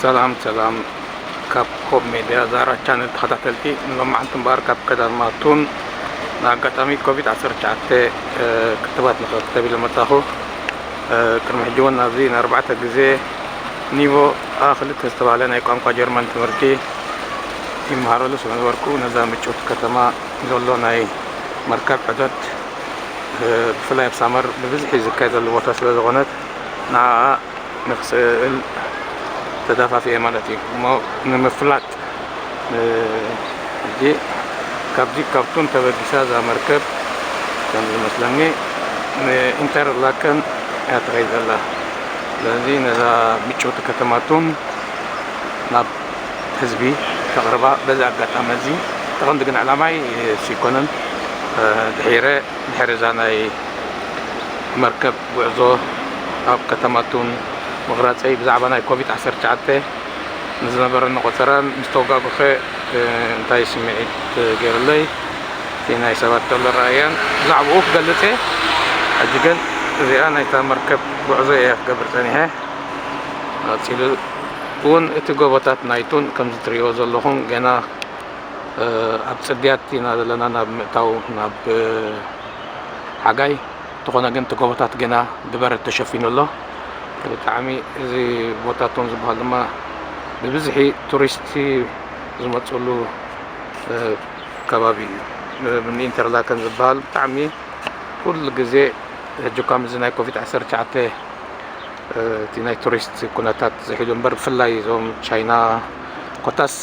ሰላም ሰላም፣ ካብ ኮብ ሜድያ ዛራ ቻነል ተኸታተልቲ፣ ንሎማዓንቲ እምበኣር ካብ ከተማ ቱን ንኣጋጣሚ ኮቪድ ዓሰርተ ትሽዓተ፣ እ፣ ክትባት ንኽክተብ ኢለ መጻኹ። እ፣ ቅድሚ ሕጂ እውን ኣብዚ ንኣርባዕተ ግዜ ኒቮ ኣ ክልተ ዝተባህለ ናይ ቋንቋ ጀርመን ትምህርቲ ይመሃረሉ ስለ ነበርኩ፣ ነዛ ምጭውቲ ከተማ ዘሎ ናይ መርከብ ዑደት፣ እ፣ ብፍላይ ኣብ ሳመር ብብዝሒ ዝካየድ ዘሎ ቦታ ስለ ዝኾነት፣ ንዓኣ ንኽስእል ተደፋፊኤ ማለት እዩ። እሞ ንምፍላጥ፣ እ፣ ሕጂ ካብዚ ካብ ቱን ተበጊሳ እዛ መርከብ ከም ዝመስለኒ ንኢንተርላከን እያ ትኸይድ ዘላ። ስለዚ ነዛ ምጭውቲ ከተማ ቱን ናብ ህዝቢ ከቕርባ በዚ ኣጋጣሚ እዚ። እቲ ቀንዲ ግን ዕላማይ እሱ ኣይኮነን። እ፣ ድሒረ ድሕሪ እዛ ናይ መርከብ ጉዕዞ ኣብ ከተማ ቱን ምቕራጸይ ብዛዕባ ናይ ኮቪድ ዓሰርተ ትሽዓተ ንዝነበረኒ ቆጸራን ምስ ተወጋእኩኸ፣ እ፣ እንታይ ስምዒት ገይሩለይ፣ እቲ ናይ ሰባት ዘሎ ረኣያን ብዛዕባኡ ክገልጽ እየ። ሕጂ ግን እዚኣ ናይታ መርከብ ጉዕዞ እየ ክገብር ጸኒሐ። ቀጺሉ እውን እቲ ጎቦታት ናይ ቱን ከምዚ ትርእይዎ ዘለኹም ገና፣ እ፣ ኣብ ጽድያት ኢና ዘለና ናብ ምእታው ናብ፣ እ፣ ሓጋይ። እንተኾነ ግን እቲ ጎቦታት ገና ብበረድ ተሸፊኑ ኣሎ። ብጣዕሚ እዚ ቦታ ቱን ዝበሃል ድማ ብብዝሒ ቱሪስት ዝመፅሉ፣ እ፣ ከባቢ እዩ። እ፣ ንኢንተርላከን ዝበሃል ብጣዕሚ ኩሉ ግዜ ሕጂ እኳ ምስዚ ናይ ኮቪድ ዓሰርተ ትሽዓተ፣ እ፣ እቲ ናይ ቱሪስት ኩነታት ዝሒሉ እምበር ብፍላይ እዞም ቻይና ኮታስ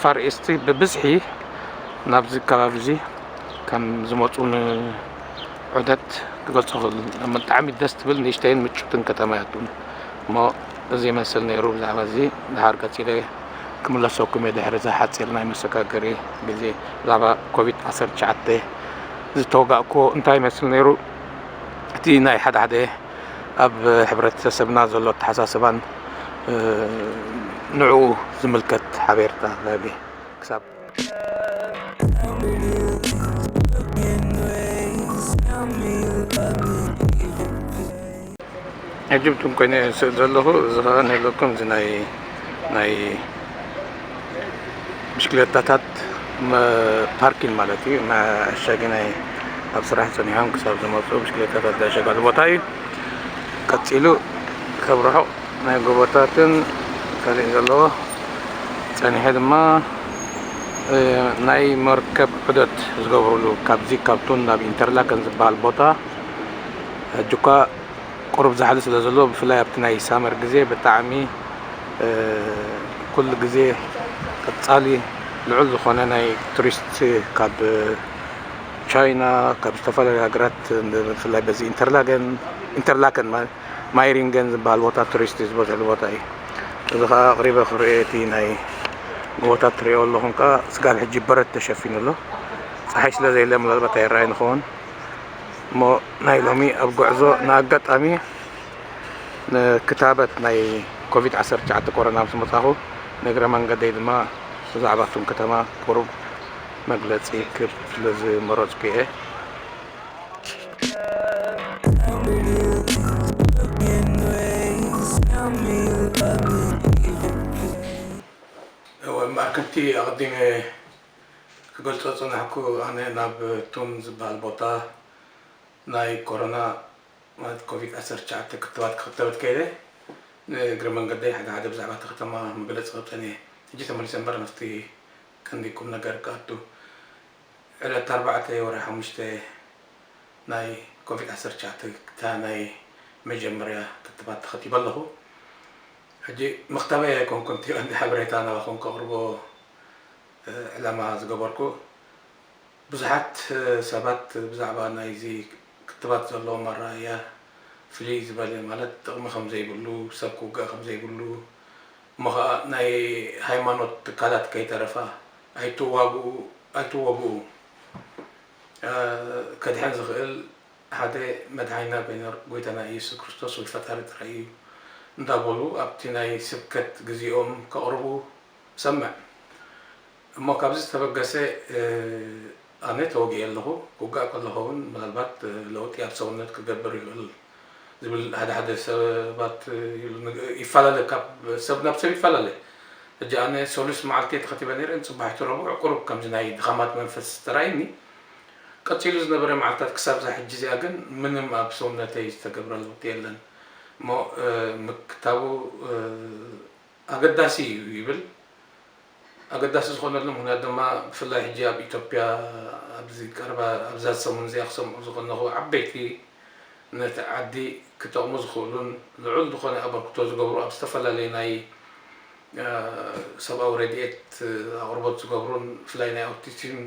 ፋር ኢስት ብብዝሒ ናብዚ ከባቢ እዚ ከም ዝመፁ ንዑደት ክገልፆ ክእል። ብጣዕሚ ደስ ትብል ንእሽተይን ምጭውትን ከተማ እያ ቱን። እሞ እዚ ይመስል ነይሩ ብዛዕባ እዚ። ድሓር ቀፂለ ክምለሰኩም እየ ድሕሪ እዚ ሓፂር ናይ መሰጋገሪ ግዜ። ብዛዕባ ኮቪድ ዓሰርተ ትሽዓተ ዝተወጋእኩዎ እንታይ ይመስል ነይሩ፣ እቲ ናይ ሓደ ሓደ ኣብ ሕብረተሰብና ዘሎ ኣተሓሳስባን፣ እ፣ ንዕኡ ዝምልከት ሓቤርታ ዛጊ ክሳብ ሕጂ ብቱን ኮይነ እየ ዝስእል ዘለኹ። እዚ ኸኣ ንህለኩም እዚ ናይ፣ ናይ ብሽክሌታታት መ-፣ ፓርኪን ማለት እዩ። መዐሸጊ ናይ ኣብ ስራሕ ጸኒሖም ክሳብ ዝመጹ ብሽክሌታታት ዝዕሸጋሉ ቦታ እዩ። ቀጺሉ ካብ ርሑቕ ናይ ጎቦታትን ካልእን ዘለዎ ጸኒሐ ድማ፣ እ፣ ናይ መርከብ ዑደት ዝገብሩሉ ካብዚ ካብ ቱን ናብ ኢንተርላከን ዝበሃል ቦታ ሕጂ እኳ ቁሩብ ዛሕሊ ስለ ዘሎ ብፍላይ ኣብቲ ናይ ሳመር ግዜ ብጣዕሚ፣ እ፣ ኩሉ ግዜ ቀጻሊ ልዑል ዝኾነ ናይ ቱሪስት ካብ ቻይና፣ ካብ ዝተፈላለዩ ሃገራት ብፍላይ በዚ ኢንተርላገን፣ ኢንተርላከን ማለት ማይሪንገን ዝበሃል ቦታ ቱሪስት ዝበዝሕሉ ቦታ እዩ። እዚ ኸዓ ኣቕሪበ ክርእዮ እቲ ናይ ጎቦታት ትርእዮ ኣለኹም ከዓ ስጋብ ሕጂ በረድ ተሸፊኑ ኣሎ። ፀሓይ ስለ ዘየለ ምናልባት ኣይረኣይን ይኸውን። እሞ ናይ ሎሚ ኣብ ጉዕዞ ንኣጋጣሚ ንክታበት ናይ ኮቪድ ዓሰርተ ትሽዓተ ኮሮና ምስ መጻኹ ንእግረ መንገደይ ድማ ብዛዕባ ቱን ከተማ ቁሩብ መግለጺ ክህብ ስለ ዝመረጽኩ እየ። እወ፣ እምበኣር ከምቲ ኣቐዲመ ክገልጾ ዝጸናሕኩ፣ ኣነ ናብ ቱን ዝበሃል ቦታ ናይ ኮሮና ማለት ኮቪድ ዓሰርተ ትሽዓተ ክትባት ክኽተበት ከይደ፣ ንእግረ መንገደይ ሓደ ሓደ ብዛዕባ እታ ከተማ መግለጺ ክህብ ጸኒሐ። ሕጂ ተመሊሰ እምበር ናብቲ ቀንዲ ቁም ነገር ክኣቱ። ዕለት ኣርባዕተ ወርሒ ሓሙሽተ ናይ ኮቪድ ዓሰርተ ትሽዓተ እታ ናይ መጀመርያ ክትባት ተኸቲበ ኣለኹ። ሕጂ ምኽታበይ ኣይኮንኩን እቲ ቀንዲ ሓበሬታ ናባኹም ከቕርቦ፣ እ፣ ዕላማ ዝገበርኩ። ብዙሓት፣ እ፣ ሰባት ብዛዕባ ናይዚ ክትባት ዘለዎም ኣረኣእያ ፍልይ ዝበለ፣ ማለት ጥቕሚ ከም ዘይብሉ፣ ሰብ ክውጋእ ከም ዘይብሉ፣ እሞ ኸኣ ናይ ሃይማኖት ትካላት ከይተረፋ ኣይትዋግኡ፣ ኣይትወግኡ፣ እ፣ ከድሕን ዝኽእል ሓደ መድሓኒና በይነ-፣ ጎይታና ኢየሱስ ክርስቶስ ወዲ ፈጣሪ ጥራይ እዩ እንዳበሉ ኣብቲ ናይ ስብከት ግዜኦም ከቕርቡ ሰምዕ። እሞ ካብዚ ዝተበገሰ፣ እ፣ ኣነ ተወጊኤ ኣለኹ። ክውጋእ ከለኹ እውን ምናልባት፣ እ፣ ለውጢ ኣብ ሰውነት ክገብር ይኽእል ዝብል ሓደ ሓደ ሰባት ይፈላለ፣ ካብ ሰብ ናብ ሰብ ይፈላለ። ሕጂ ኣነ ሰሉስ መዓልቲ ተኸቲበ ነይረ፣ ጽባሒቱ ረቡዕ ቁሩብ ከምዚ ናይ ድኻማት መንፈስ ተራእየኒ። ቀጺሉ ዝነበረ መዓልታት ክሳብ እዛ ሕጂ እዚኣ ግን ምንም ኣብ ሰውነተይ ዝተገብረ ለውጢ የለን። እሞ ምክታቡ ኣገዳሲ እዩ ይብል። ኣገዳሲ ዝኾነሉ ምኽንያት ድማ ብፍላይ ሕጂ ኣብ ኢትዮጵያ ኣብዚ ቀረባ ኣብዛ ሰሙን እዚኣ ክሰምዑ ዝቐነኹ ዓበይቲ ነቲ ዓዲ ክጠቕሙ ዝኽእሉን ልዑል ዝኾነ ኣበርክቶ ዝገብሩ ኣብ ዝተፈላለዩ ናይ ሰብኣዊ ረድኤት ኣቕርቦት ዝገብሩን ብፍላይ ናይ ኣውቲዝም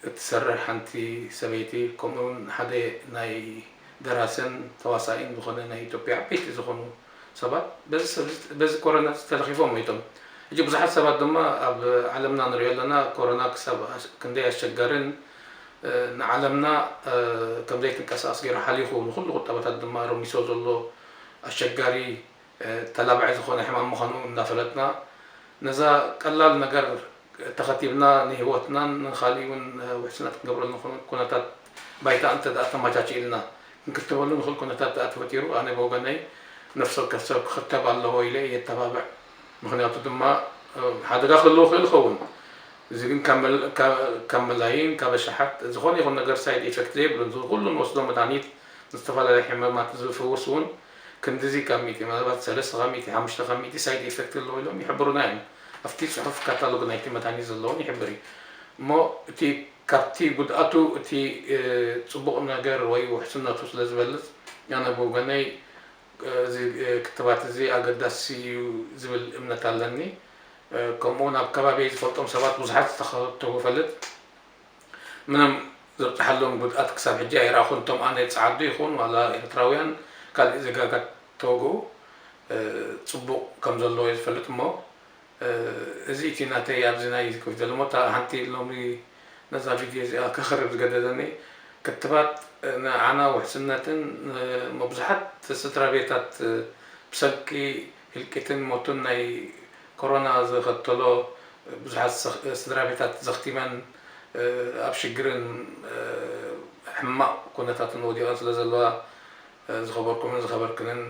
እትሰርሕ ሓንቲ ሰበይቲ ከምኡውን ሓደ ናይ ደራስን ተዋሳኢን ዝኾነ ናይ ኢትዮጵያ ዓበይቲ ዝኾኑ ሰባት በዚ ኮሮና ተለኺፎም ሞይቶም። ሕጂ ብዙሓት ሰባት ድማ ኣብ ዓለምና ንሪኦ ኣለና። ኮሮና ክሳብ ክንደይ ኣሸጋርን ንዓለምና ከም ዘይትንቀሳቐስ ገይሩ ሓሊኹ፣ ንኹሉ ቁጠባታት ድማ ረሚሶ ዘሎ ኣሸጋሪ ተላባዒ ዝኾነ ሕማም ምዃኑ እናፈለጥና፣ ነዛ ቀላል ነገር ተኸቲብና ንህይወትናን ንኻሊእ እውን ውሕስነት ክንገብረሉ ንኽእል ኩነታት ባይታ እንተ ደኣ ተመቻችእልና ክንክተበሉ ንኽእል ኩነታት ደኣ ተፈጢሩ፣ ኣነ ብወገነይ ነፍሲ ወከፍ ሰብ ክኽተብ ኣለዎ ኢለ እየ የተባብዕ። ምኽንያቱ ድማ ሓደጋ ክህልዎ ይኽእል ይኸውን። እዚ ግን ካብ መላይን ካብ ኣሽሓት ዝኾነ ይኹን ነገር ሳይድ ኢፌክት ዘይብሉን፣ ኩሉ ንወስዶ መድሃኒት ንዝተፈላለዩ ሕማማት ዝፍውስ እውን ክንድዚ ካብ ሚእቲ፣ ምናልባት ሰለስተ ካብ ሚእቲ፣ ሓሙሽተ ካብ ሚእቲ ሳይድ ኢፌክት ኣለዎ ኢሎም ይሕብሩና እዮም። ኣብቲ ጽሑፍ ካታሎግ ናይቲ መድሃኒት ዘለውን ይሕብር እዩ። እሞ እቲ ካብቲ ጉድኣቱ እቲ ጽቡቕ ነገር ወይ ውሕስነቱ ስለ ዝበልጽ፣ ኣነ ብወገነይ እዚ ክትባት እዚ ኣገዳሲ እዩ ዝብል እምነት ኣለኒ። ከምኡውን ኣብ ከባቢ ዝፈልጦም ሰባት ብዙሓት ዝተኸተቡ እፈልጥ። ምንም ዘብፅሓሎም ጉድኣት ክሳብ ሕጂ ኣይረኣኹን። እቶም ኣነ ፃዓዱ ይኹን ዋላ ኤርትራውያን ካልእ ዜጋታት ተወግኡ ፅቡቕ ከም ዘለዎ እየ ዝፈልጥ። እሞ እዚ እቲ ናተይ ኣብዚ ናይ ኮፍ ዘለሞ እታ ሓንቲ ሎሚ ነዛ ቪድዮ እዚኣ ከኽርብ ዝገደደኒ ክትባት ንዓና ውሕስነትን እሞ ብዙሓት ስድራ ቤታት ብሰንኪ ህልቂትን ሞትን ናይ ኮሮና ዘኸተሎ ብዙሓት ስድራ ቤታት ዘኽቲመን ኣብ ሽግርን ሕማቕ ኩነታትን ወዲቐን ስለ ዘለዋ ዝኸበርኩምን ዝኸበርክንን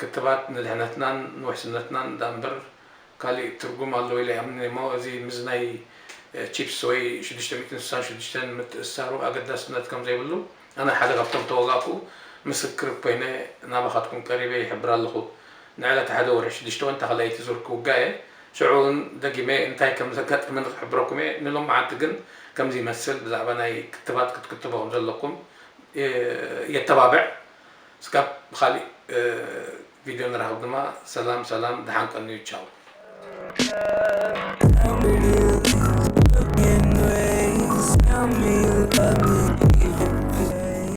ክትባት ንድሕነትናን ንውሕስነትናን ደኣ እምበር ካሊእ ትርጉም ኣለዎ ኢለ ይኣምን እሞ እዚ ምስ ናይ ቺፕስ ወይ ሽዱሽተ ሚእትን ስሳን ሽዱሽተን ምትእስሳሩ ኣገዳስነት ከም ዘይብሉ ኣነ ሓደ ካብቶም ተወጋእኩ ምስክር ኮይነ ናባኻትኩም ቀሪበ ይሕብር ኣለኹ። ንዕለት ሓደ ወርሒ ሽዱሽተ እውን ተኸላይቲ ዙር ክውጋእ እየ። ሽዑ እውን ደጊመ እንታይ ከም ዘጋጠመኒ ክሕብረኩም እየ። ንሎማዓንቲ ግን ከምዚ ይመስል ብዛዕባ ናይ ክትባት ክትክትቡ ከም ዘለኩም የተባብዕ። እስካብ ብኻሊእ ቪድዮ ንራኸብ ድማ ሰላም ሰላም ደሓን ቀንዩ ቻው።